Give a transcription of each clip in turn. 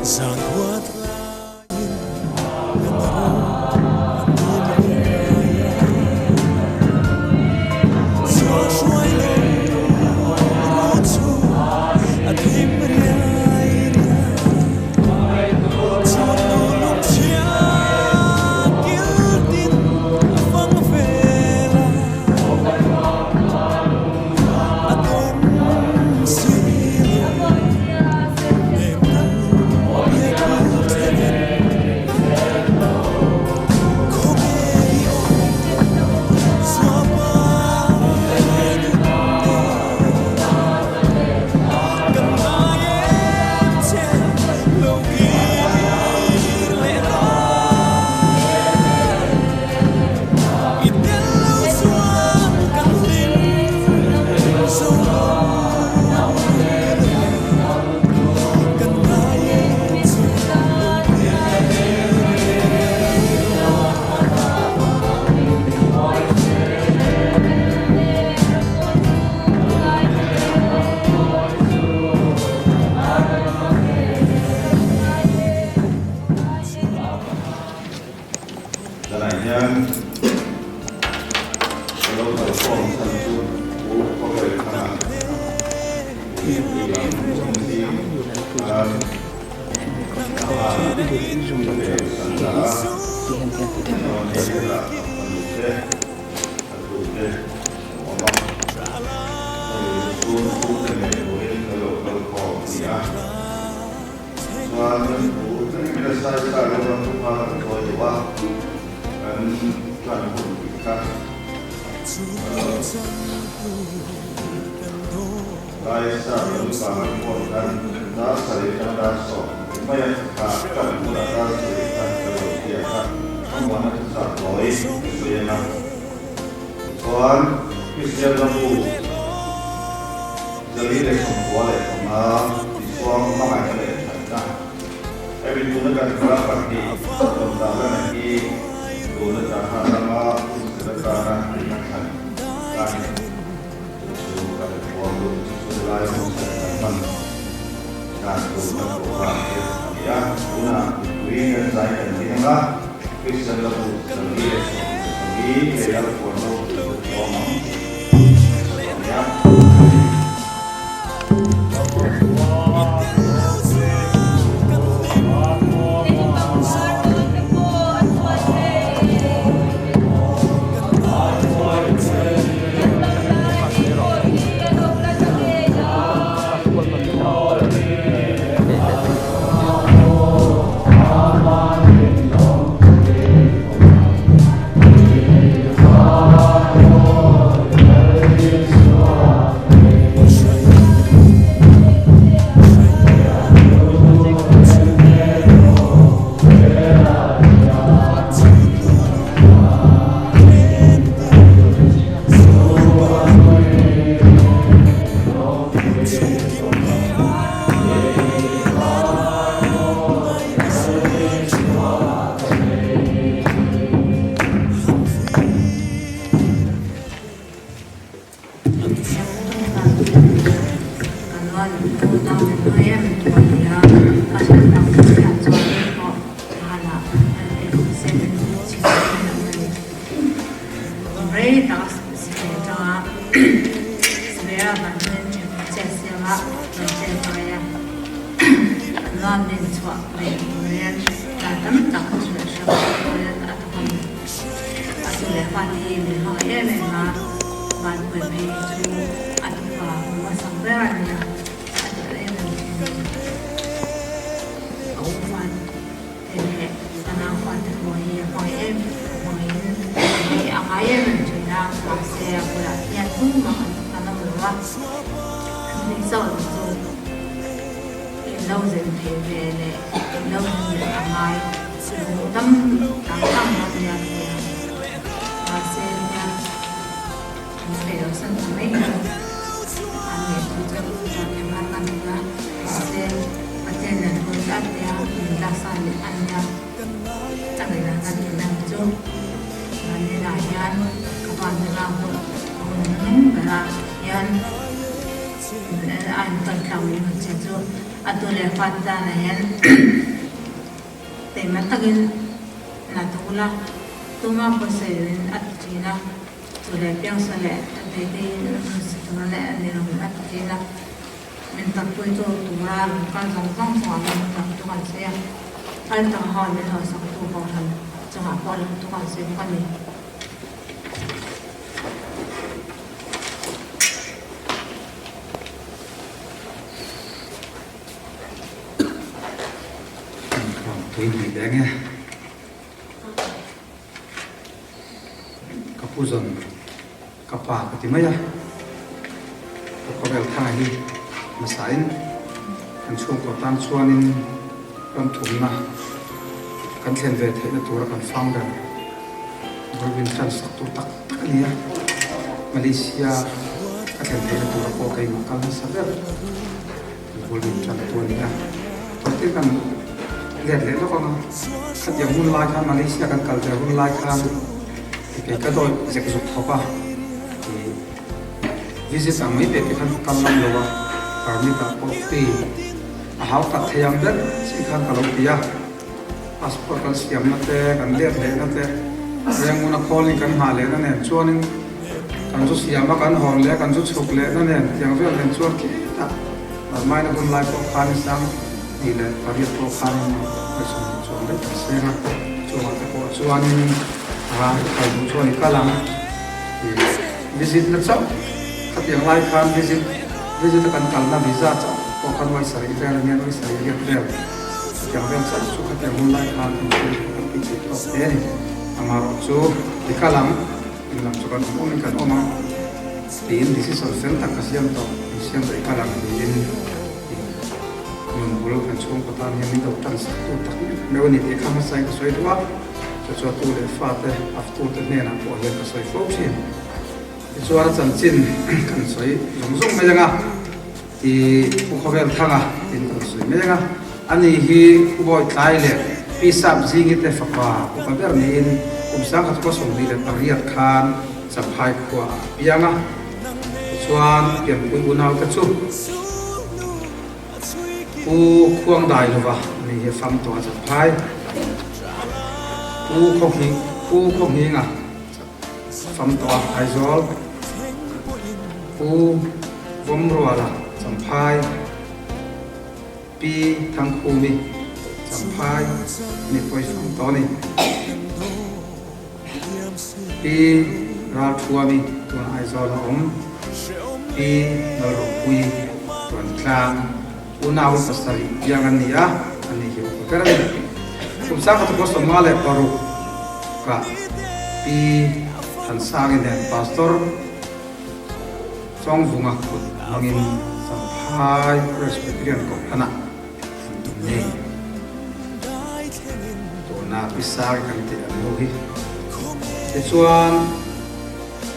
Zan huat laiin kan ro a hnim riai a. Chhuah hruai lo ro chu a thim riai riai. Chhun nu lungchhia kil tin a fang vel a. A dawm si lo. Zanah hian ka lo kalkhawm chhan chu Pu Khawvel Thanga Lai sa kan vang an phone khan dar sarih atanga dar 10 mai a kha tan hunah dar sarih khan ka lo biak a, thlamuan a thuchah tawi ka sawi ang a. Tichuan, Kristian lambu 495 Isuang hmangaihna leh thatna hemi tuna kan hmara pahnih rawn dah lana hi tuna Tahan rama hun sel atana rinna thlan ka ni. Chu chu kan khuam lut chu lai hun sel kan hman dan tur kan program te a ni a. Tunah mipui kan zai kan ding ang a, Kristian lambu 424 lei lal khuan ropui chu tlawm ang tih a ni a. A tu leh fa te danah hian taima takin hna thawk ula, tuma pawisa in a ti thin a, chu leh piangsa leh a teiteiin a hmasa tur leh a ni lo a ti thin a. Min takpuitu tura rawn kal zawng zawng chungah min taktu kan sawi a, kal tak ho min hawsaktu kohhran chungah pawh lamtu kan sawi bawk a ni. Tui hnih leh nge ka pu zawn ka pa ka ti mai a ka khawvel thanga hi hmasa in kan chhungkaw tan chuanin ram thumna kan thlen ve theihna tura kan founder Dolvin tan sak tur tak tak a ni a, Malaysia ka thlen theihna tura pawh keimah kal nasa ber Dolvin tan tu a ni a. Tawhte kan let leh lawk ang a, khatiang hun lai khan Malaysia kan kal ve hun lai khan kei ka dawi zek zuk khawp a, visit ang mai pek te khan ka kal ngam lo a, permit ah pawh free a hau tak thei ang ber chi khan ka lo ti a. Passport kan siamna te, kan let lehna te, Renguna calling kan nghah lehna nen chuanin kan zu siam a, kan hawn leh a, kan zu chhuk lehna nen tiang vel nen chuan khitah Marmaina hun lai pawh khan 28 pawh khanin pawisa chuang daih kan seng a, chungah te pawh chuanin a kal duh chuan i kal ang tih visit na chauh khatiang lai khan visit visit a kan kalna visa chauh pawh khan uai sarih vel ania uai sarih riat vel. Chutiang vel chauh chu khatiang hun lai khan kan thil kan ti thei tawk hle a ni. Amaherawh chu ti kal ang, in lam chu kan awm awmin kan awm ang tiin decision fel tak ka siam tawh, in siam daih kal ang tiin nun bul kan chhungkaw tan hian min lo tan sak tu tak meuh a ni tih kha hmasa in ka sawi duh a, chu chu a tu leh fate, a ftute hnenah pawh hian ka sawi fo thin. Tichuan a chanchin kan sawi zawng zawng mai ang a. I Pu Khawvel Thanga tin kan sawi mek a, ani hi Pu Bawi Tlai leh Pi Sap Zingi te fapa upa ber niin kum 1928 khan Champhai khua ah a piang a, tichuan pianpui unau te chu Pu Khuang Dai lova ani hi a fam tawh a Champhai, Pu Pu Khawnghinga fam tawh a Aizawl, Pu Vawmruala Champhai, Pi Thangkhumi Champhai mipui fam tawh a ni. Pi Ralthuami tun Aizawl a awm, Pi Lalropuii Tuantlang unau pasarih piang an ni a, ani hi upa ber a ni. Kum 1956 kah Pi Thansangi nen Pastor Chawngvunga kut hmangin Champhai Presbyterian Kohhranah an tum nei. Tuna Pi Sangi kan tih an nu hi. Tichuan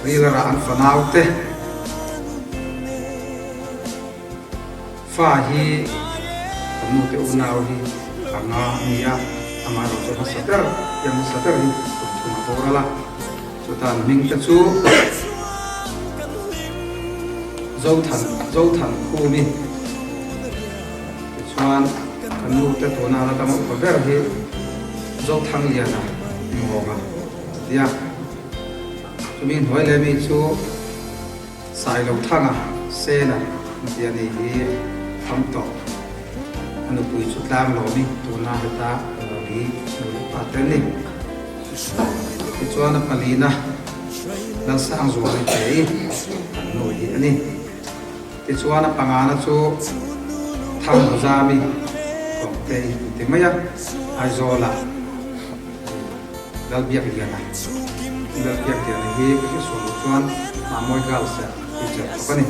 Rilarah an fanaute Fa hi kan nu te unau hi panga a ni a, amaherawh chu hmasa ber, piang hmasa ber hi kum thum a boral a, chutan hming te chu Zothan, Zothan Khumi, tichuan kan nu te tuna la dam upa ber hi Zothangliana Ngawnga a ti a, chumi hnuai leh mi chu. Sailothanga Sena an ti a ni hi tham tawh. A nupui chu tlang lawm i tuna heta Mawli nu leh pa te an ni. Tichuan a palina Lalsangzuali te i an nu hi a ni. Tichuan a pangana chu Thanghuzami Kawngte i an ti mai a, Aizawlah. Lalbiakliana Lalbiakliana hi ka hriatsual loh chuan Mahmawi Girls ah teacher thawk a ni.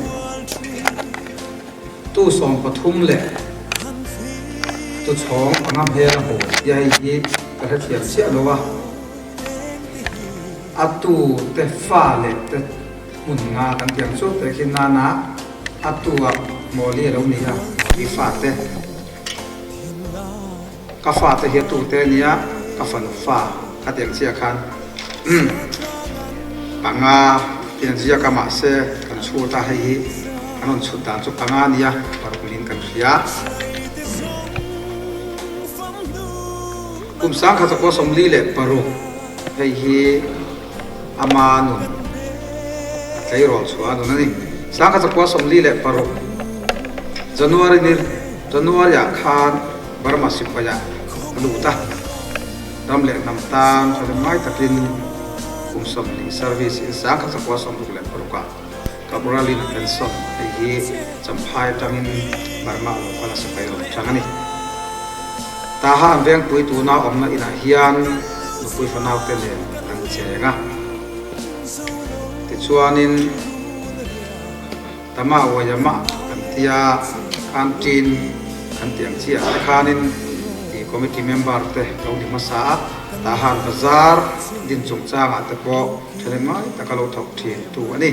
Tu 13 leh tu chhawng panga hmel a hmu tia hei hi ka hrethiam chiah lo a, a tu te fa leh te hmun nga kan ti ang chu teh khi nana a tu ah Mawli a lo ni a, Mawli fa te. Ka fate hi a tute a nia, ka fanu fa ka ti ang chiah khan umm panga tih an ziak a mahse kan chhut a hei hi kan rawn chhut dan chu panga a nia paruk niin kan hria. Kum 1946 hei hi ama nun a tleirawl chhuah a nun a ni. 1946 January ni January ah khan Burma sipai ah a lut a, ram leh hnam tan thahnem ngai takin kum 20 service in 1966 ah Caporal in a pension hei hi Champhai atangin Burma a lo kal a sipai rawn chang a ni. Taha an vengpui tuna awmna inah hian nupui fanaute nen an cheng a. Tichuanin Tama Uaiama kan tia khan ṭin kan tih ang chiah te khanin tih committee member te lo ni hmasa a. Tahan bazar din chungchangah te pawh ṭhahnem ngai taka lo thawk ṭhin tu a ni.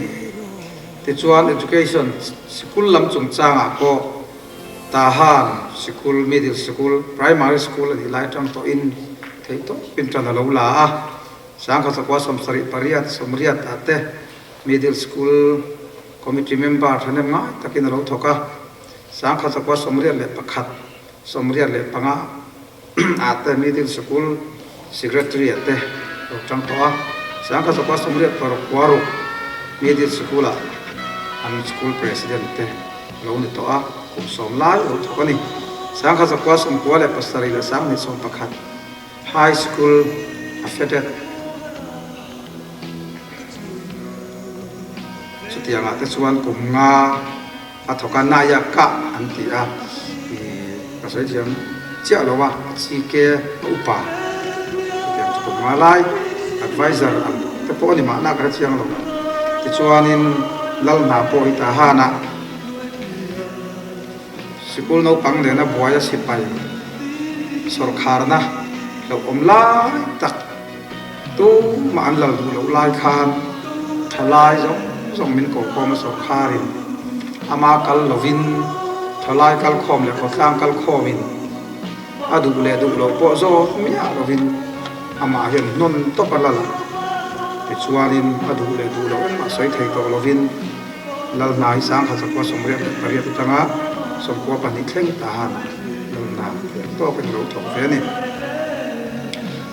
Tichuan Education sikul lam chungchangah pawh Tahan sikul, Middle Sikul, Primary School a nih lai atang tawhin theihtawpin tan a lo la a. 1978, 80 ah te Middle School Committee member thahnem ngai takin a lo thawk a. 1981, 85 ah te Middle Sikul Secretary ah te lo tang tawh a, 1986 Middle Sikul ah an School President te lo ni tawh a, kum sawm lai lo thawk a ni. 1997 leh 2021 High School Affiliate chutiang ah te chuan kum nga A thawk a, Naya kah an ti a, ih ka sawi thiam chiah lo a, a chi ke a upa chutiang chu kum nga lai advisor ang te pawh a ni mahna ka hre chiang lo. Tichuanin lal hna pawh hi ta hanah sikul naupang lehna buai a sipai sawrkharna hlauhawm lai tak Tumah an lal duh loh lai khan thalai zawng zawng min ko khawm a sawrkharin ama kal lovin thalai kal khawm leh khawtlang kal khawmin a duh leh duh loh pawh zawt miah lovin amah hian hnawn tawp a lal a, tichuanin a duh leh duh loh engmah sawi thei tawh lovin lal hna hi 1998 atanga 92 thleng ta han lal hna thiam tawkin a lo thawk ve a ni.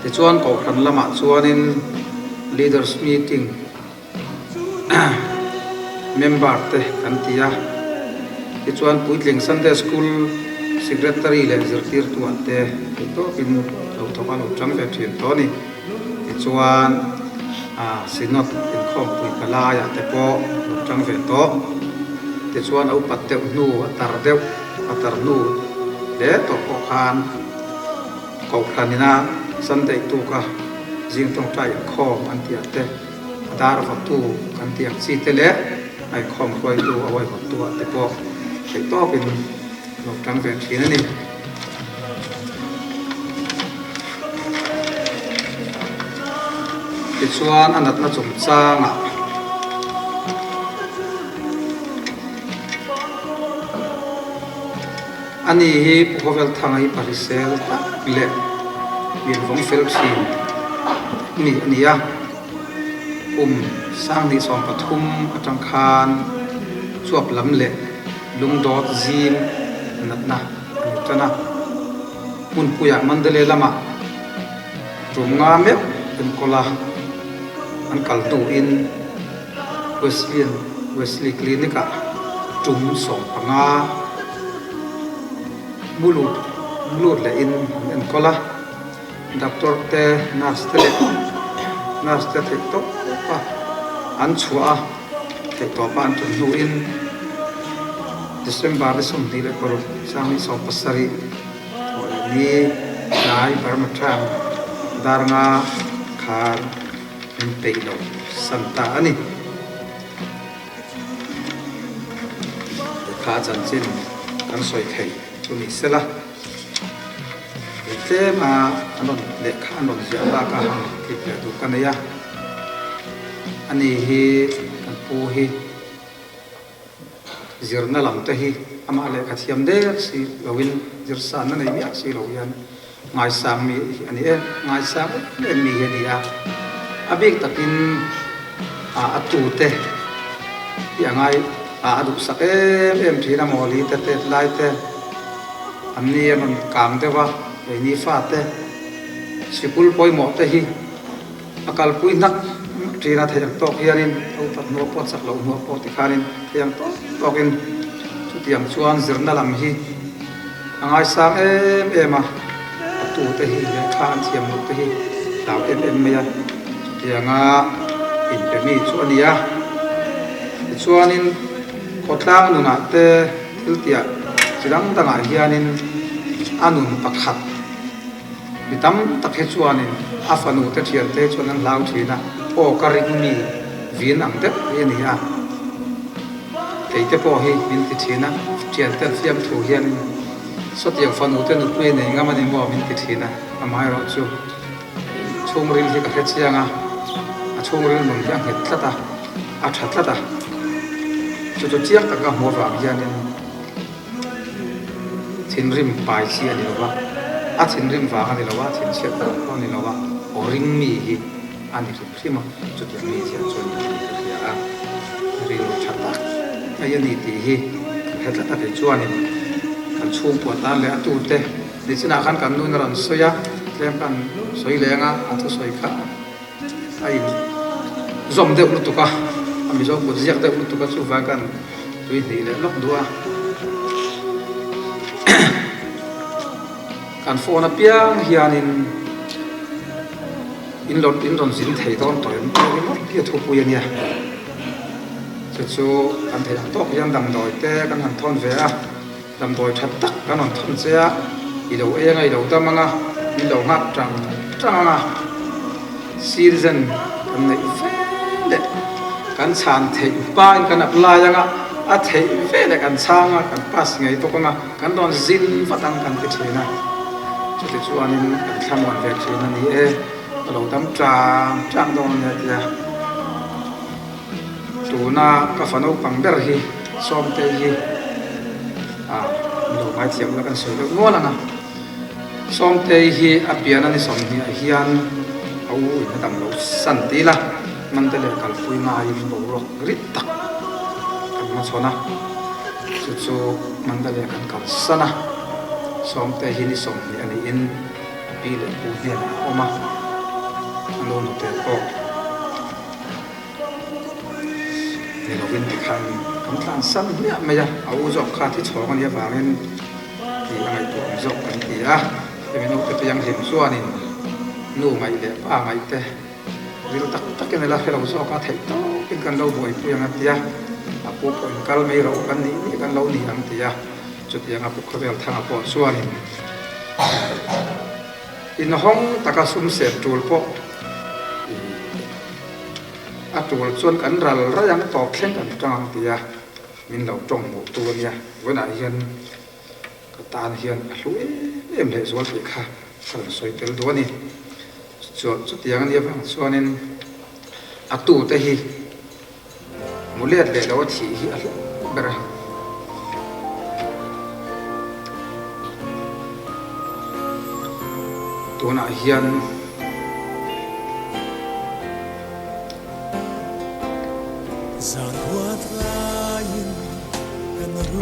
Tichuan Kohhran lamah chuanin Leaders Meeting member te kan ti a, tichuan Puitling Sunday School Secretary leh zirtirtuah te theih tawkin lo thawk a lo chang ve thin tawh a ni. Tichuan Synod inkhawmpui palaiah te pawh lo chang ve tawh. Tichuan a upat deuh hnu a tar deuh a tar hnu hle tawh pawh khan, Kohhran ina Sunday tuka zing tawngtai inkhawm an tih ah te, a dar vawtu kan tih ang chi te leh a inkhawm hruaitu a huaihawttu ah te pawh theih tawkin lo tang ve thin a ni. Tichuan a natna chungchangah. Ani hi Pu Khawvel Thanga hi pahrisel tak leh min vawng fel thin mi a ni a. Kum 2013 atang khan chuap lam leh lungdawt zim natna a ni tan a. Hmunpuiah Mandalay lamah tum nga meuh enkawl a an kal hnuin Wesleyan Wesley Clinic ah tum 15 mulut mulut leh in an enkawl a, doctor te nurse te leh nurse te theih tawp a an chhuah a, theih tawp a an tum hnu in December ni 26 2017 thawh leh ni tlai Burma tang dar nga khan Min peih lo san ta a ni. Kha chanchin kan sawi thei chu ni sela, hei tlema an rawn lehkha an rawn ziah bak a han tlip leh duh ka nei a. Ani hi kan pu hi zirna lam te hi amah lehkha thiam der si loin zirsanna nei miah si lo hian Ngaisang mi hi a ni e, ngaisang em em mi hi a ni a, a bik takin a tute hi a ngai a duhsak em em thin a, mawli te tet lai te an ni an rawn kang deuh a, keini fate. Sikul pawimawh te hi a kalpui hnak ṭin a theih ang tawk hianin tho tak hnuah pawh chak loh hnuah pawh tikhanin theih ang tawk tawkin chutiang chuan zirna lam hi a ngaisang em em a, a tute hi lehkha an thiam loh te hi hlau em em mai a, chutianga inpe mi chu a ni a. Tichuanin khawtlang nunah te thil tiah chi dang dangah hianin a nun pakhat Mi tam tak hi chuanin a fanu te thian te chuan an hlau thin a, aw ka ring mi vin ang deuh hi a ni a, kei te pawh hi min ti thin a, thian te an fiam thu hianin sawtiang fanu te nupui a nei ngam a ni maw min ti thin a, amaherawh chu chhungril hi ka hre chiang a, a chhungril nun hi a nghet tlat a, a tha tlat a, chu chu chiang tak ka hmuh avang hianin. Thinrim pai chi a ni lo va, a thinrim vang a ni lo a, thinchhiat vang pawh a ni lo a, aw ring mi hi a ni hrim hrim a, chutiang mi ziah chuan ni tih ka hria a, rilru tha tak mai a ni tih hi ka hre tlat a, kei chuanin kan chhungkua tan leh a tute nichinah khan kan nuin a rawn sawi a, tlem khan sawi leng a, a thusawi kha a in zawm deuh lutuk a, a Mizo kut ziak deuh lutuk a, chuvang khan tui hnih leh lawk duh a. Kan phone apiang hianin in rawn in rawn zin thei dawn tawh em tih ringawt hi a thupui a nia. Chu chu kan theih ang tawk hian damdawi te kan han thawn ve a, damdawi tha tak kan rawn thawn che a, i lo eng a i lo dam ang a, min lo nghak tang tang ang a, citizen kan neih ve leh kan chhan theih hmain kan apply ang a, a theih ve leh kan chhang a, kan pass ngei bawk ang a, kan rawn zin vat ang kan ti thin a, chuti chuanin kan thlamuan ve thin a ni e, ka lo dam tang tang dawn a nia tia tuna ka fa naupang ber hi Sawmtei hi a lo ngaithiam la kan sawi deuh nual ang a. Sawmtei hi a pian a ni 20 ah hian a u in a dam lo san ti ila Mante leh kalpui ngaiin boruak rit tak kan hmachhawn a, chu chu Mante leh kan kalsan a, Sawmtei hi ni 20 a niin a pi leh pu hnenah a awm a, a nu hnute pawh. Ni lovin tikhan kan tlansan hmiah mai a, a u zawk kha thi chhawng a nih avangin tih a ngaihtuah awm zawk kan ti a, hemi naute pianghlim chuanin nu ngaih leh pa ngaih te ril tak takin a la hre lo zawk a, theih tawkin kan lo buaipui ang a ti a, a pu pawh in kal mai rawh kan nih nih kan lo ni ang ti a, chutianga pu khawvel thanga pawh chuanin inhawng taka sum ser tul pawh A tul chuan kan ral rai ang tawp thleng kan tang ang tia min lo tawng hmuh tu a nia. Vawiinah hian ka tan hian a hlu em em leh zual tih kha ka rawn sawi tel duh a ni. Chuan chutiang a nih avang chuanin a tute hi mu let leh lo a thih hi a hlu ber a. Tunah hian.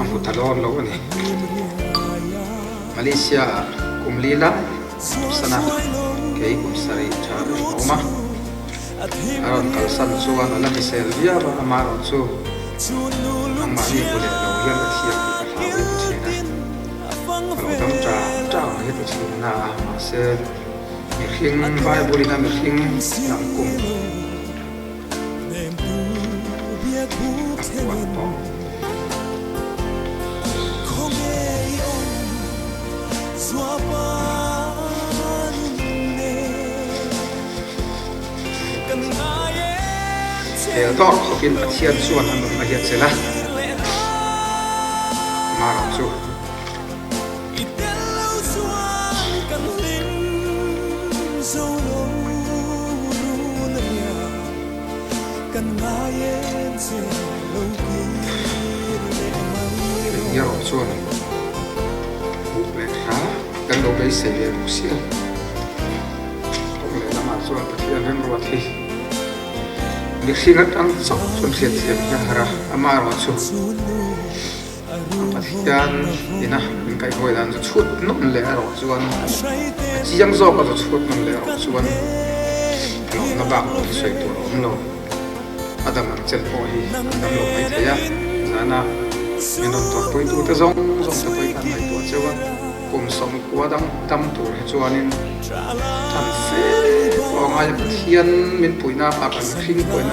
A hmu ta dawn lo a ni. Malaysia ah kum li lai sana kei kum sarih tha a awm a. A rawn kalsan chuan a la hrisel viau a, amaherawh chu nangmahni bu leh lo hian ka thiam tih ka hlau hi ti thin a. Ka lo dam tang tang ang hi ti thin na a, mahse mihring Bible in a mihring lam kum a puan tawh. Hel tawk khawpin Pathian chuan a nun a hiat zel a, amaherawh chu. Eng erawh chuan hmuh leh hla kan lo beisei leh bawk si a. Kawng leh lamah chuan Pathian remruat hi mihring atang chauh chuan hriatthiam hi a har a, amaherawh chu a Pathian ina min kaihhruai dan chu chhut nawn leh erawh chuan a chiang zawk a chu chhut nawn leh erawh chuan lawmna bak pawh hi sawi tur a awm lo. A dam ang chen pawh hi an dam lo mai thei a, zana min rawn tawrhpuitute zawng zawng te pawhin an ngaihtuah cheu a, kum sawmkua dang dam tur hi chuanin than fe pawh a ngai a, Pathian min puihna ah kan hring pawhin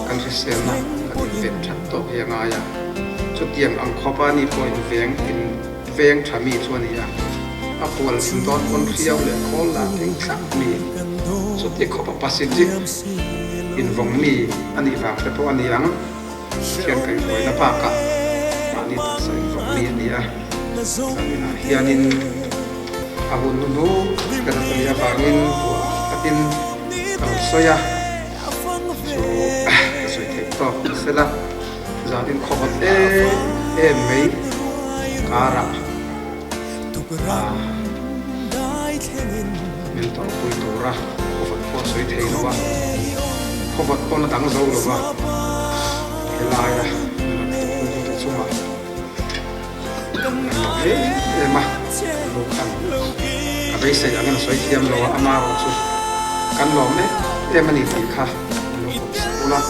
kan hriselna kan inven that tawk hi a ngai a, chutiang ang khawpa ni pawh inveng inveng tha mi chu a ni a, a pual indawn pawn hriau leh khawl lah thleng thlap mi chuti khawpa Pacific. Invawng mi a nih vang te pawh a ni ang, Pathian kaihhruaina bakah mahni taksa invawng mi a ni a, kan inah hianin a hun hnu hnu kan a nih avangin buah takin ka rawn sawi a, chu ka sawi theih tawk ni sela, zan inkhawhawt em em mai karah Min tawrhpui tura khawvat pawh a sawi thei lo a, khawvat pawn a dang zo lo va, helaia min rawn tawrhpuitute chungah kan lawm em em a, kan lo khan ka beisei angin a sawi thiam lo a, ama erawh chu kan lawm em em a ni tih kha min lo pawm sak ula,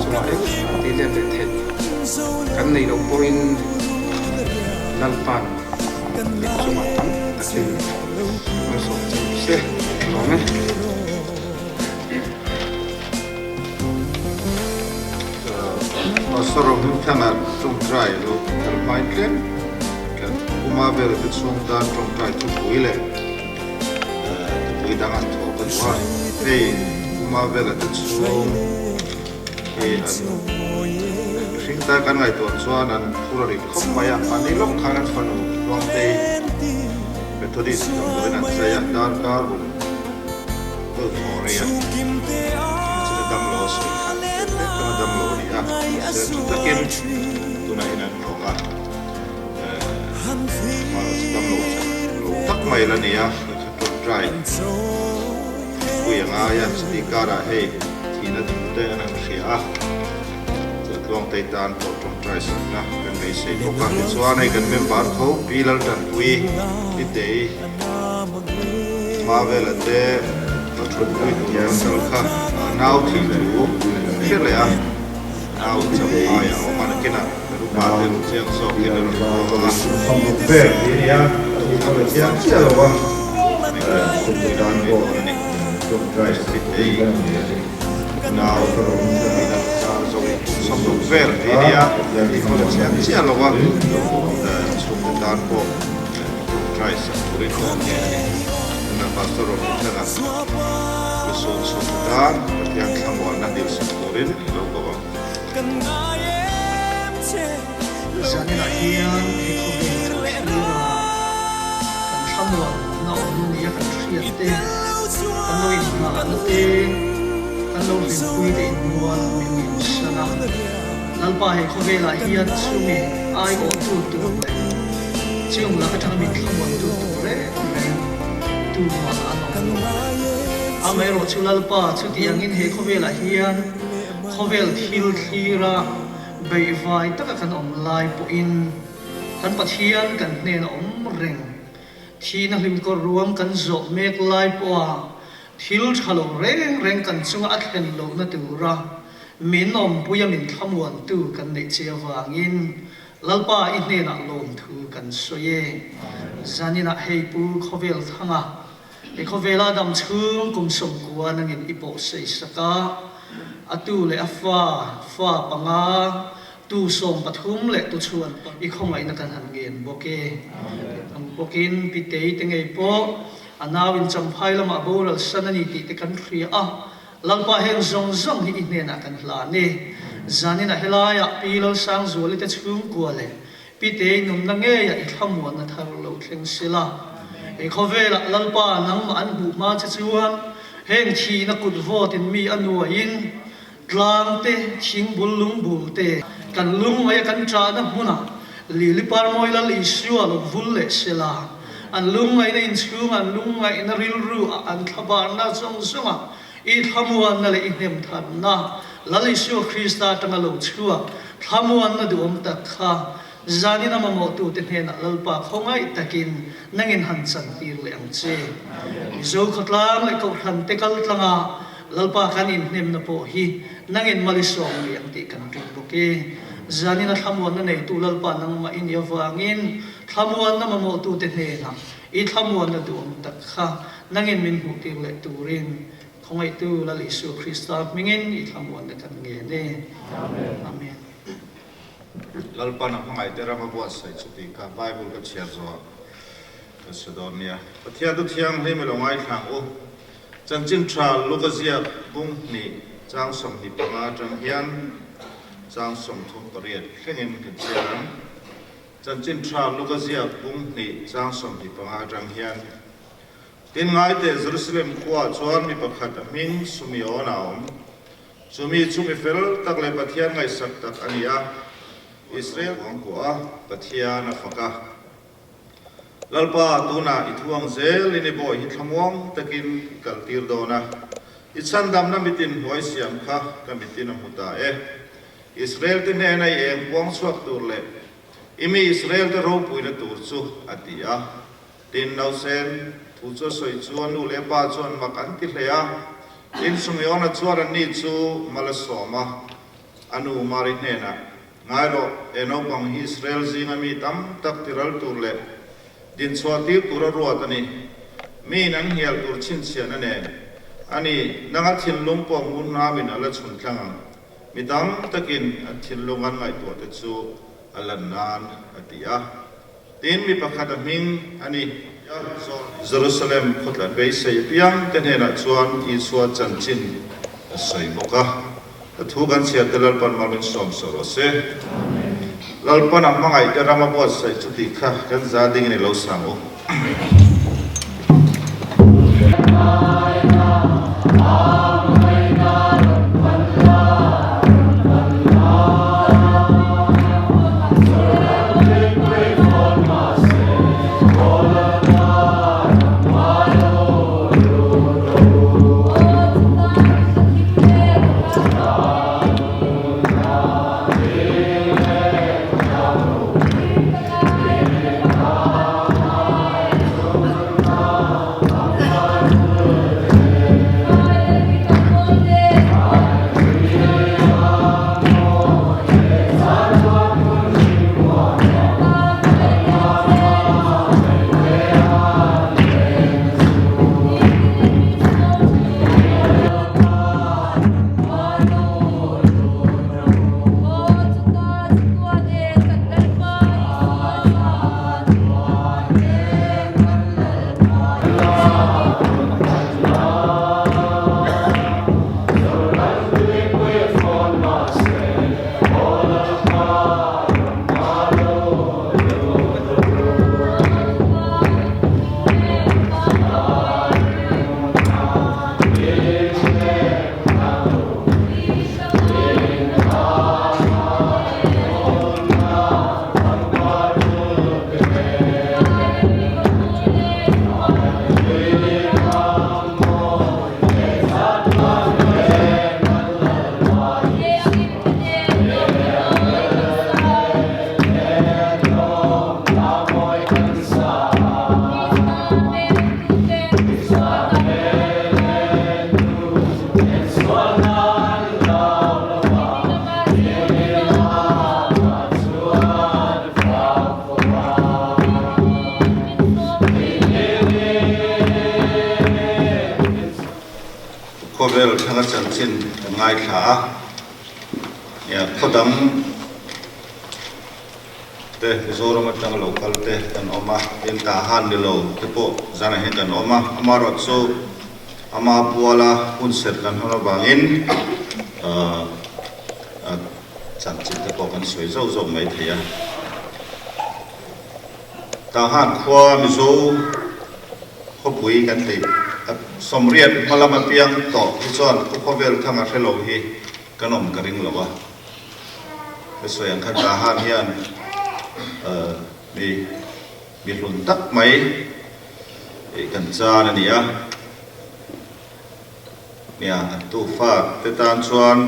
chungah engmah tih let leh theih kan nei loh pawhin Lalpa'n min chungah tam takin malsawm che u se lawm e. Pastor Rohmingthanga tawngtai lo kal hmai tlem kan Puma vel te chhung tan tawngtai thupui leh thupui dang an thawh ka duh a, hei Puma vela te chhung hi an mihring tan kan ngaihtuah chuan an phur a rit khawp mai a, mahni lawk khan an fanu Tluangtei Methodist damdawiin an chei a, darkar rum deuh thawh rei a, chutah damlo a sawi kha tek tek tana damlo a ni a, mahse tha takin tunah hian an lawng a, mahse damlo that lo tak mai la ni a, kha tawngtai pui a ngai a, chutih karah hei thihna thu te an han hria a, chuan Tluangtei tan pawh tawngtai sakna kan beisei bawk a, tichuan hei kan member tho Pi Laltanpui Pitei Mavela te a thutpui tur an kal kha nau thih thu hre leh a, nau cham aia awm a nakinah kan upa te rawn chiang zawk hian a rawn puang a. Thih chiang chiah lo a, chhungkaw tan pawh Pitei nau sawmruk vel tih a nia, thih chiang chiah lo a, chhungkaw tan pawh. Tawngtai sak turin ka awm ngei a ni. Tuna Pastor Rohmingthanga lusun chhung tan Pathian thlamuanna dil sak turin i lo ko ang. Zaninah hian he khawvel kan thlir a, kan thlamuanna awm nia kan hriat te, kan lo inngahna te, kan lo hlimpui te inmual min insan a. Lalpa he khawvelah hian chumi aiawhtu tur leh chung lak atanga min thlamuantu tur reng reng tumah an awm lo. Amaherawh chu Lalpa chutiangin he khawvelah hian khawvel thil thlira beihvai taka kan awm lai pawhin kan Pathian kan hnena awm reng thihna hlimkawr ruam kan zawh mek lai pawha thil tha lo reng reng kan chunga a thlen lohna tura Min awmpuia min thlamuantu kan neih che avangin Lalpa i hnenah lawmthu kan sawi e. Zaninah hei Pu Khawvel Thanga, i khawvela dam chhung kum sawmkua nangin i pawh sei sak a, a tu leh a fa, fa panga, tu 13 leh tu chhuan i khawngaihna kan han ngen bawk e. Ang bawkin Pi Tei te ngei pawh a nauin Champhai lamah boral san a ni tih te kan hria a, Lalpa heng zawng zawng hi i hnenah kan hlan e. Zaninah helaiah Pi Lalsangzuali te chhungkua leh Pi Tei nunna ngeia i thlamuanna thar lo thleng sela. I khawvelah Lalpa nangmah an hmuh hma che chuan heng thihna kut vawtin mi a nuaiin tlang te, thingbul lungbul te kan lungngaih a kan ṭahna hmunah Lili Parmawi Lal Isua lo vul leh sela. An lungngaihna inchhung, an lungngaihna rilru ah an thlabarna zawng zawngah i thlamuanna leh i hnemthanna Lal Isua Krista atanga lo chhuak thlamuanna duhawm tak kha Zanin a mamawhtute hnenah Lalpa khawngaih takin nangin han chantir leh ang che. Mizo khawtlang leh kohhrante kal tlanga Lalpa kan inhnemna pawh hi nangin mal i sawm ngei ang tih kan ring bawk e. Zanin a thlamuanna neitu Lalpa nangmah i nih avangin thlamuanna mamawhtute hnenah i thlamuanna duhawm tak kha nangin min hmuhtir leh turin Khawngaihtu Lal Isua Krista hmingin i thlamuanna kan ngen e. Amen. Lalpan a hmangaihte ram a buatsaih chu tih kha Bible ka chhiar zawh ka hre dawn nia. Pathian tu thianghlim i lo ngaithlang u. Chanchin tha Luka ziak bung hnih chang 25 atang hian chang 38 thlengin kan chhiar ang. Chanchin tha Luka ziak bung hnih chang 25 atang hian Tin ngaite Jerusalem khuaah chuan mi pakhat a hming Sumeon a awm. Chu mi chu mi fel tak leh Pathian ngaihsak tak a ni a, Israel huang kuah a, Pathian a fak a. Lalpa, tunah i thuang zelin i bawi hi thlamuang takin i kaltir dawn a, i chhandamna mitin hnuai siam kha ka mitin a hmu ta e. Israel te hnena i eng puang chhuak tur leh i mi Israel te ropuina tur chu, a ti a. Tin, nausen thu chu a sawi chu a nu leh a pa chuan mak an ti hle a. Tin, Sumeona chuan anni chu mal a sawm a, a nu Mari hnenah, Ngai rawh, he naupang hi Israel zinga mi tam tak tiral tur leh dinchhuah tir tura ruat a ni. Miin an hnial tur chhinchhiahna nen a ni, nanga thinlung pawh ngun hnamin a la chhun tlang ang. Mi tam takin an thinlung an ngaihtuah te chu a lan nan, a ti a. Tin, mi pakhat a hming a ni. Jerusalem khawtlat beisei apiang te hnenah chuan Isua chanchin a sawi bawk a. Ka thu kan chhiar te Lalpan mal min sawm saw rawh se. Lalpan a hmangaih te ram a buatsaih chu tih kha kan za dingin i lo sang u. Khawvel thanga chanchin kan ngaithla a, nia khaw dang te Mizoram atanga lo kal te kan awm a, tin Tahan ni lo te pawh zanah hian kan awm a, amaherawhchu Ama puala hun serh kan hawn avangin chanchin te pawh kan sawi zauh zauh mai thei a. Tahan khua Mizo khawpui kan tih sawmriat hma lam apiang tawh hi chuan khaw khawvel thang a hre lo hi kan awm ka ring lo a. Ka sawi ang khan Tahan hian mi Mi hlun tak mai kan chan a ni a, nia an tufa te tan chuan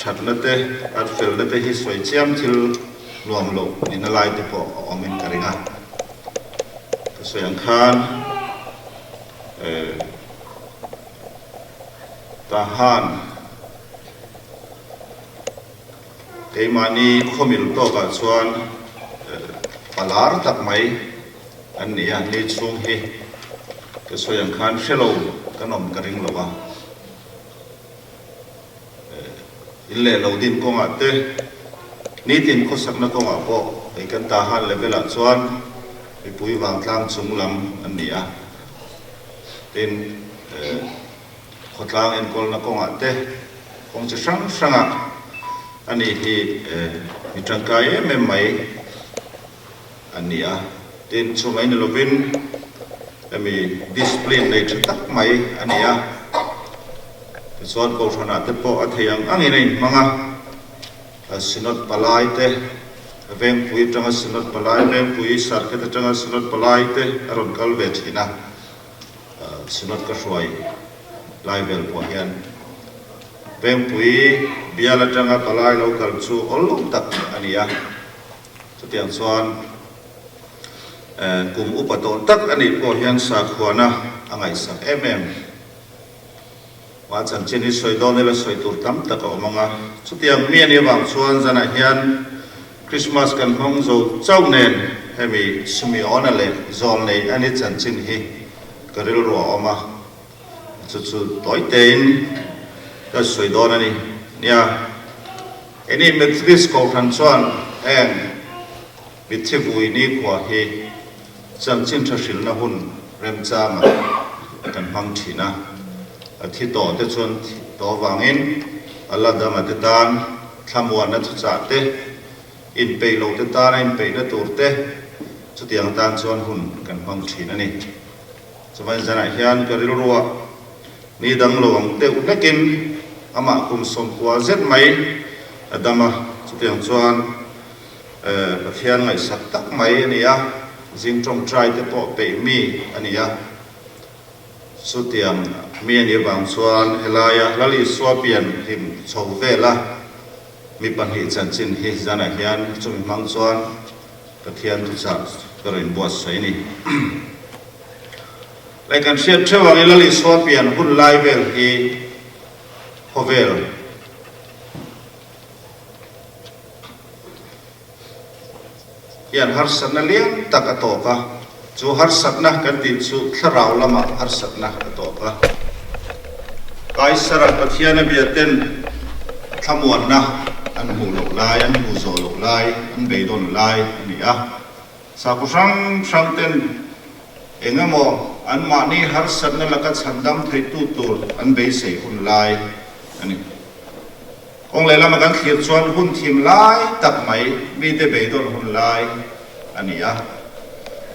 thatna te an felna te hi sawi chiam thil nuam lo nihna lai te pawh a awmin ka ring a. Ka sawi ang khan Tahan keimahni khawmil tawkah chuan palar tak mai an ni a, ni chhung hi ka sawi ang khan hre lo kan awm ka ring lo a. In leh lo din kawngah te, nitin khawsakna kawngah pawh hei kan Tahan level ah chuan mipui vangtlang chung lam an ni a. Tin, khawtlang enkawlna kawngah te, kawng chi hrang hrangah a nih hi mi tangkai em em mai an ni a. Tin, chumai ni lovin hemi discipline nei tha tak mai a ni a. Tichuan Kohhranah te pawh a thei ang angin a inhmang a, Synod palai te, Vengpui atanga Synod palai, Vengpui Circuit atanga Synod palai te a rawn kal ve thin a, Synod ka hruai lai vel pawh hian Vengpui bial atanga palai lo kal chu awl lo tak a ni a, chutiang chuan kum upa tawh tak a nih pawh hian sakhuana a ngaihsak em em. Mah chanchin hi sawi dawn ila sawi tur tam tak a awm ang a, chutiang mi a nih avang chuan zanah hian Christmas kan hmang zo chauh nen hemi Simeona leh Zawlnei a ni chanchin hi ka rilru a awm a, chu chu tawi tein ka sawi dawn a ni. Nia, ini Methodist Kohhran chuan heng mitthi vui nikhua hi Chanchin tha hrilhna hun remchangah kan hmang thin a, a thi tawh te chuan thi tawh avangin a la danga te tan thlamuanna thuchah te, inpeih lo te tana inpeihna tur te chutiang tan chuan hun kan hmang thin a ni. Chuvain zanah hian ka rilruah ni dang lo ang deuh hlekin amah kum 90 zet mai a dam a, chutiang chuan Pathian ngaihsak tak mai a ni a, zing tawngtai te pawh peih mi a ni a. Chutiang mi a nih avang chuan helaia Lal Isua pian hlim chho vela mi pahnih chanchin hi zanah hian chumi hmang chuan Pathian thuchah ka rawn inbuatsaih a ni. Leh kan hriat theuh angin Lal Isua pian hun lai vel hi khawvel Hian harsatna lian tak a tawk a, chu harsatna kan tih chu thlarau lamah harsatna a tawk a. Kaisara Pathiana biaten thlamuanna an hmuh loh lai, an hmuh zawh loh lai, an beidawn lai a ni a. Sakhaw hrang hrang ten eng emaw anmahni harsatna laka chhandam theitu tur an beisei hun lai a ni. Kawng lehlam a kan thlir chuan hun thim lai tak mai mite beidawn hun lai a ni a.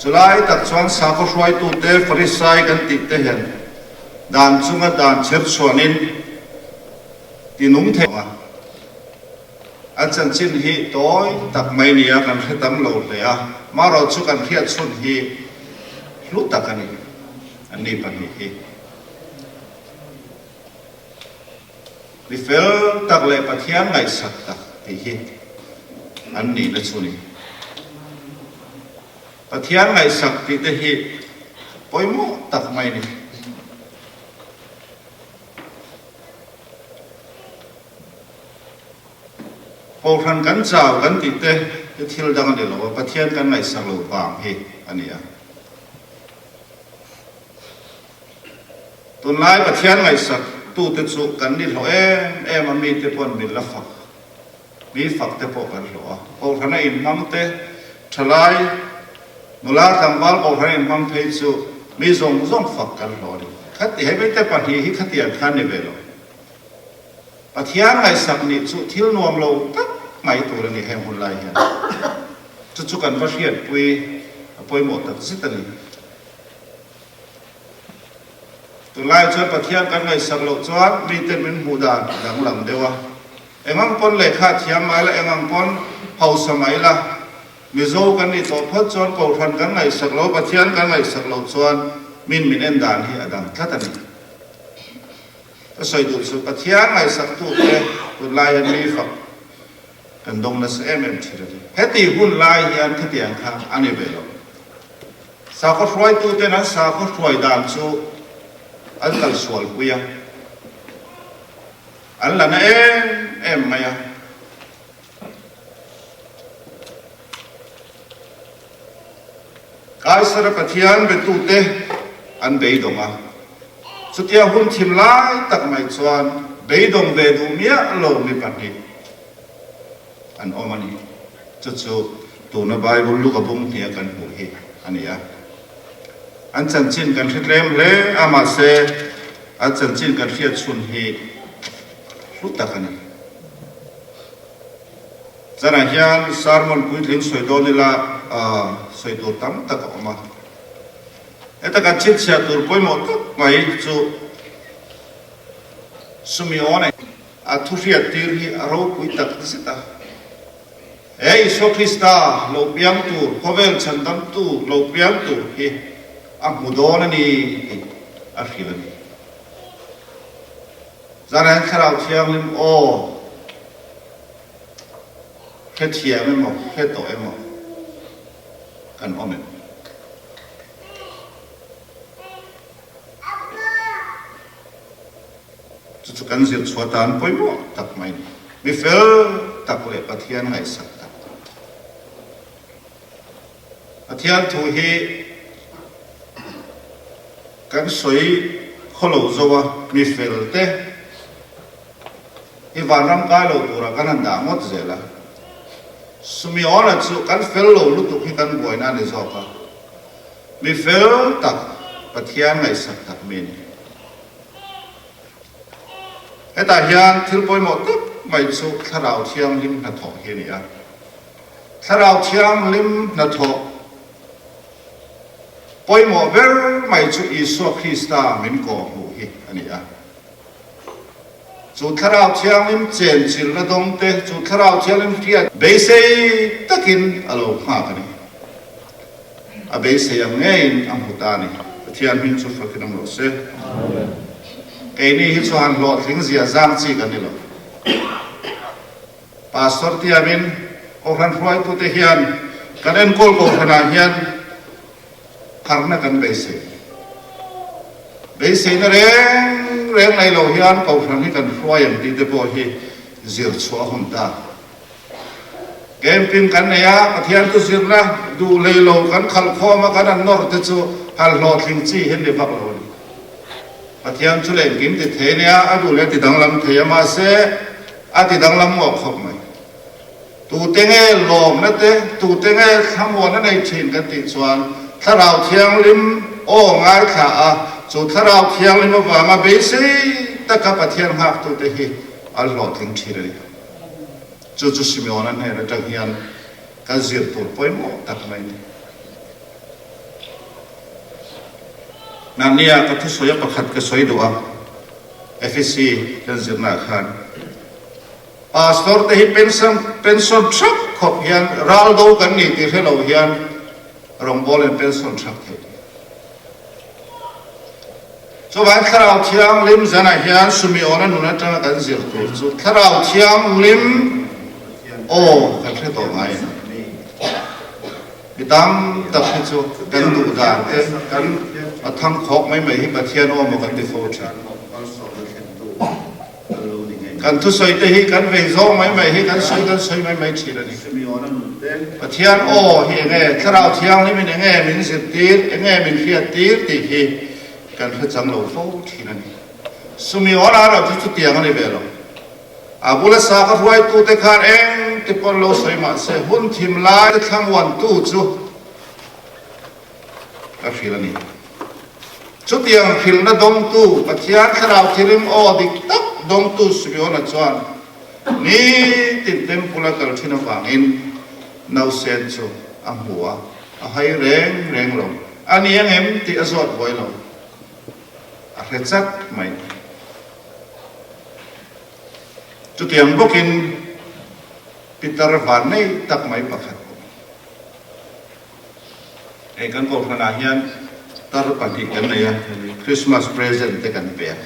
Chulai tak chuan sakhaw hruaitute Farisai kan tih te hian dan chunga dan chher chhuanin ti nung thei a. An chanchin hi tawi tak mai nia kan hre tam lo hle a, marawh chu kan hriat chhun hi hlu tak a ni, an ni pahnih hi. Mi fel tak leh Pathian ngaihsak tak tih hi an nihna chu ni. Pathian ngaihsak tih te hi pawimawh tak mai ni. Kohhran kan chau kan tih te hi thil dang a ni lo a, Pathian kan ngaihsak lo vang hi a ni a. Tunlai Pathian ngaihsak tute chu kan ni hlawh em em a, mite pawn min la fak, mi fak te pawh kan hlawh a. Kohhrana inhmang te, thalai, nula tlangval kohhrana inhmang phei chu mi zawng zawng fak kan hlawh a ni. Khati hei mite pahnih hi khatiang khan ni ve lo. Pathian ngaihsak nih chu thil nuam lo tak mai tur a ni heng hun lai hian. Chu chu kan va hriatpui a pawimawh tak zet a ni. Tunlai chuan Pathian kan ngaihsak loh chuan miten min hmuh dan a danglam deuh a. Engang pawn lehkha thiam mai la, engang pawn hausa mai la, Mizo kan nih tawh phawt chuan Kohhran kan ngaihsak lo, Pathian kan ngaihsak loh chuan min min en dan hi a dang tlat a ni. Ka sawi duh chu Pathian ngaihsaktute tunlai hian mi fak. Kan dawng nasa em em thin a ni. Heti hun lai hian khatiang kha a ni ve lo. Sakhaw hruaituten an sakhaw hruai dan chu an kalsual pui a, an la na em em mai a. Kaisara Pathian betute an beidawng a, chutia hun thim lai tak mai chuan beidawng ve duh miah lo mi pahnih an awm a ni. Chu chu tuna Bible Luka bung hnia kan hmuh hi a ni a. An chanchin kan hre tlem hle a, mahse an chanchin kan hriat chhun hi hlu tak a ni. Zanah hian sermon puitling sawi dawn ila sawi tur tam tak a awm a. Heta kan chhinchhiah tur pawimawh tak mai chu Sumione a thuhriat tir hi a ropui tak zet a. He Isua Krista lo piang tur, khawvel chhandamtu lo piang tur hi a hmu dawn a ni tih a hrilh a ni. Zanah hian Thlarau Thianghlim aw hrethiam emaw, hre tawh emaw kan awm em? Chu chu kan zir chhuah tan pawimawh tak mai a ni. Mi fel tak leh Pathian ngaihsak tak. Pathian thu hi kan sawi khaw lo zo a, mi fel te hi vanram kai lo tura kan han dah ngawt zel a. Sumiona chu kan fel lo lutuk hi kan buaina a ni zawk a, mi fel tak Pathian ngaihsak tak mi a ni. Hetah hian thil pawimawh tak mai chu Thlarau Thianghlim hnathawh hi a ni a. Thlarau Thianghlim hnathawh pawimawh ber mai chu Isua Krista min kawhhmuh hi a ni a. Chu Thlarau Thianghlim chenchilhna dawngte chu Thlarau Thianghlim hriat beisei takin a lo nghak a ni. A beisei ang ngeiin a hmu ta a ni. Pathian hming chu fakin awm rawh se. Keini hi chuan hlawhtling zia zang chi kan ni lo. Pastor tiamin Kohhran hruaitute hian kan enkawl Kohhranah hian harhna kan beisei. Beiseina reng reng nei lo hian Kohhran hi kan hruai ang tih te pawh hi zir chhuah a hun ta. Camping kan nei a, Pathian thu zirna duh hlei lo kan khalh khawm a, kan an nawr te chu hal hlawhtling chi hi ni vak lo a ni. Pathian chu leh engkim ti thei nia, a duh leh ti danglam thei a, mahse a ti danglam ngawh khawp mai. Tute nge lawmna te, tute nge thlamuanna nei thin kan tih chuan Thlarau Thianghlim aw ngaithla a, chu Thlarau Thianghlim avanga beisei taka Pathian nghaktute hi an hlawhtling thin a ni. Chu chu Simeona hnen atang hian kan zir tur pawimawh tak mai a ni. Nania ka thusawi a pakhat ka sawi duh a, FEC kan zirnaah khan Pastor te hi pension pension thap khawp hian ral do kan ni tih hre lo hian rawngbawl in pension thap thei tih. Chuvang Thlarau Thianghlim zanah hian Sumiona nun atanga kan zir tur chu Thlarau Thianghlim aw kan hre tawh ngai a ni. Mi tam tak hi chu kan duh dan te kan a thang khawk mai mai hi Pathian aw maw kan ti fo thin. Kan thusawi te hi kan vei zawng mai mai hi kan sawi kan sawi mai mai thin a ni. Pathian aw hi enge Thlarau Thianghlim in enge min zirtir enge min hriattir tih hi kan hre chang lo fo thin a ni. Sumi aw la lo chu chutiang a ni ve lo. A bula sa ka hruaitute khan eng ti pawn lo sawi mah se hun thim lai te thlamuantu chu ka hrilh a ni. Chutiang hrilhna dawngtu Pathian Thlarau Thirim aw dik tak dawngtu Simeona chuan nitin temple a kal thin avangin nausen chu a hmu a, a hai reng reng lo. A ni angem tih a zawt buai lo. A hre chat mai. Chutiang bawkin Peter van nei tak mai pakhat pawh hei kan kohhranah hian tar pahnih kan nei a, Christmas present te kan pe a,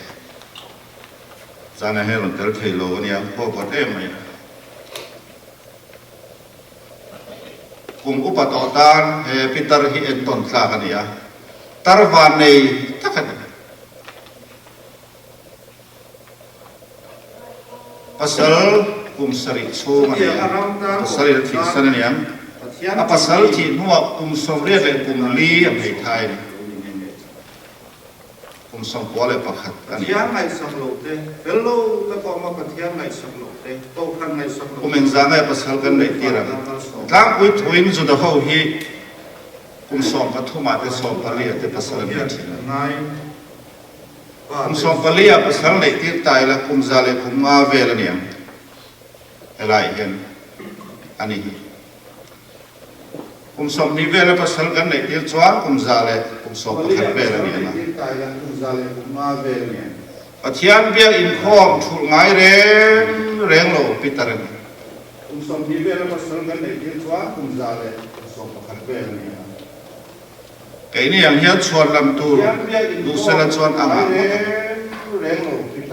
zanah hian rawn tel thei lo a nia, khaw kawt em mai a. Kum upa tawh tan he pitar hi entawn tlak a ni a, tar van nei tak a ni. Pasal kum sarih chhung a ni a, pasal in a thihsan a ni ang. A pasal thih hnuah kum 84 leh kum li a hmeithai a ni. Kum 91 a ni. Kum engzah nge pasal kan neih tir ang? Tlangpui thuin Juda ho hi kum 13 ah te 14 ah te pasal an nei thin a. Kum 14 ah pasal neih tir ta ila kum 105 vel a ni ang. Helai hian a ni hi. Kum 20 vela pasal kan neih tir chuan kum 111 vel a ni ang a. Pathian biak inkhawm thulh ngai reng reng lo Peter a ni. Kum 20 vela pasal kan neih tir chuan kum 111 vel a ni ang a. Keini ang hian chhuan lam tur duhsela chuan a ngah ngawt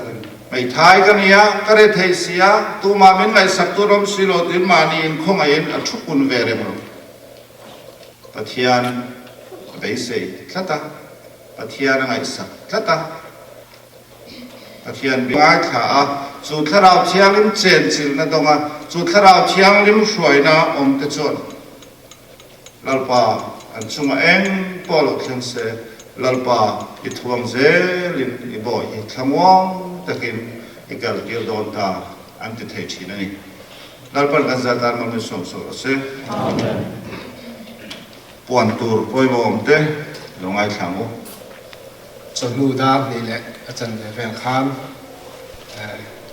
ang. Hmeithai ka nia, ka re thei sia, tumah min ngaihsak tur awm si lo tiin mahni in khawngaihin a thu kun ve reng lo. Pathian a beisei tlat a, Pathian a ngaihsak tlat a, Pathian bia ngaithla a, chu Thlarau Thianghlim chenchilhna dawnga chu Thlarau Thianghlim hruaina awmte chuan Lalpa, an chungah eng pawh lo thleng se, Lalpa, i thuam zelin i bawi hi thlamuang takin i kal tir dawn ta, an ti thei thin a ni. Lalpan kan zat tan malmin sawm sawh rawh se. Amen. Puan tur pawimawh awm te lo ngaithla ang u. Chawhnu dar hnih leh a chanve vel khan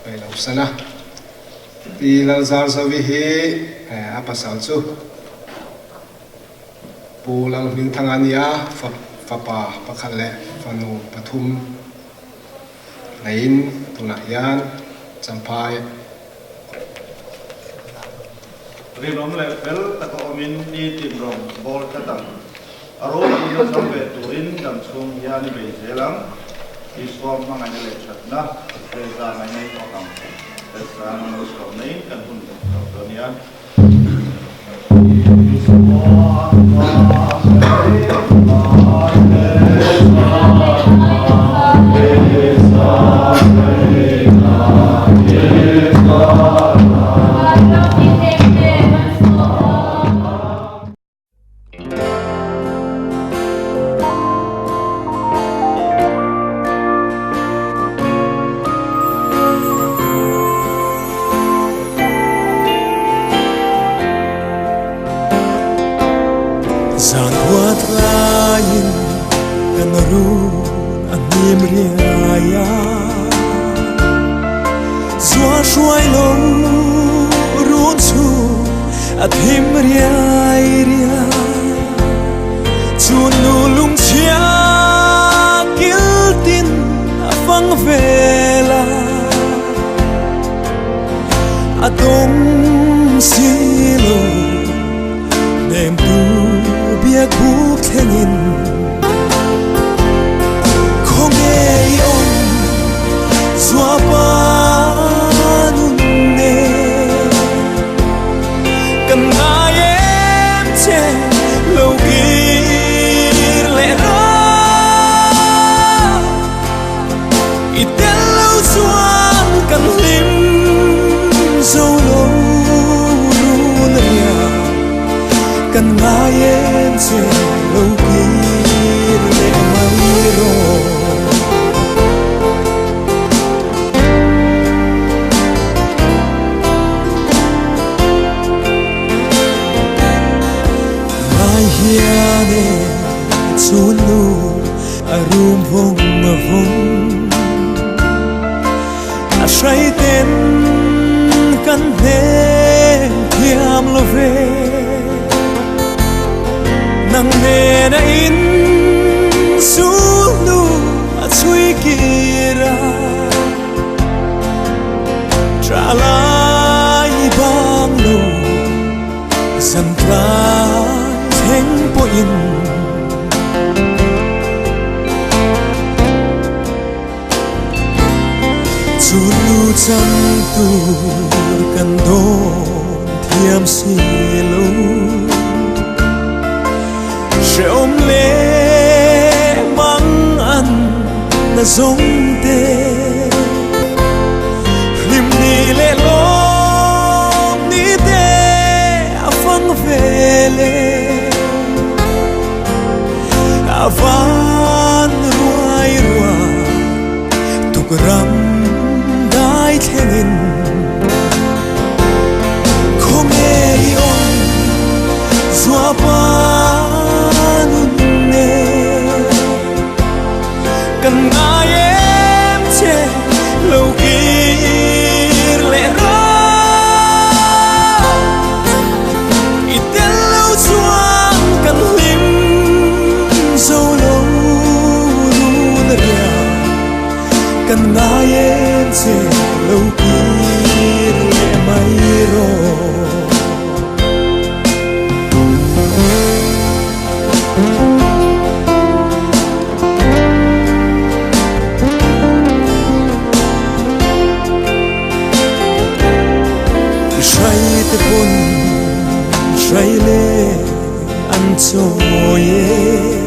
peih lo san a. Pi Lalzarzovi hi a pasal chu Pu Lalhmingthanga a ni a, fapa pakhat leh fanu pathum neiin tunah hian Champhai. Rinawm leh fel taka awmin nitin rawng bawl tlat ang. A ropuina chang ve turin dam chhung hian i bei zel ang. Isua hmangaihna leh thatna reza ngaina i fak ang. Reza lo chhuak mai kan hun tawh tawh dawn nia. Zan huat laiin kan run a hnim riai a, Zual hruai lo run chu a thim riai riai. Chun nu lungchhia kil tin a fang vel a, a dawng si lo hnemtu biak buk thlengin. Khawnge i awm zuapa nun nen kan ngai em che lo kir leh rawh i tel lo chuan kan hlim zo lo run ria kan ngai em che lo kir leh mai rawh. Ngai hian e chun nu a rum vawng vawng a hrai ten kan hnen thiam lo ve nang nen a in sul nu a chhui kir a Tra lai bang lo zan tlai thleng pawhin Chu nu chang tur kan dawn thiam si lo. Hreawm leh mang an na zawng te. Hlim ni leh lawm ni te a fang ve le. A van ruai rua tuk ram dai thlengin khawnge i awm zuapa nun e. Kan ngai em che lo kir leh rawh. I tel lo chuan kan hlim zo lo run a ria. Kan ngai em che lo kir leh mai rawh. Hrai te pawn hrai le an chawi e.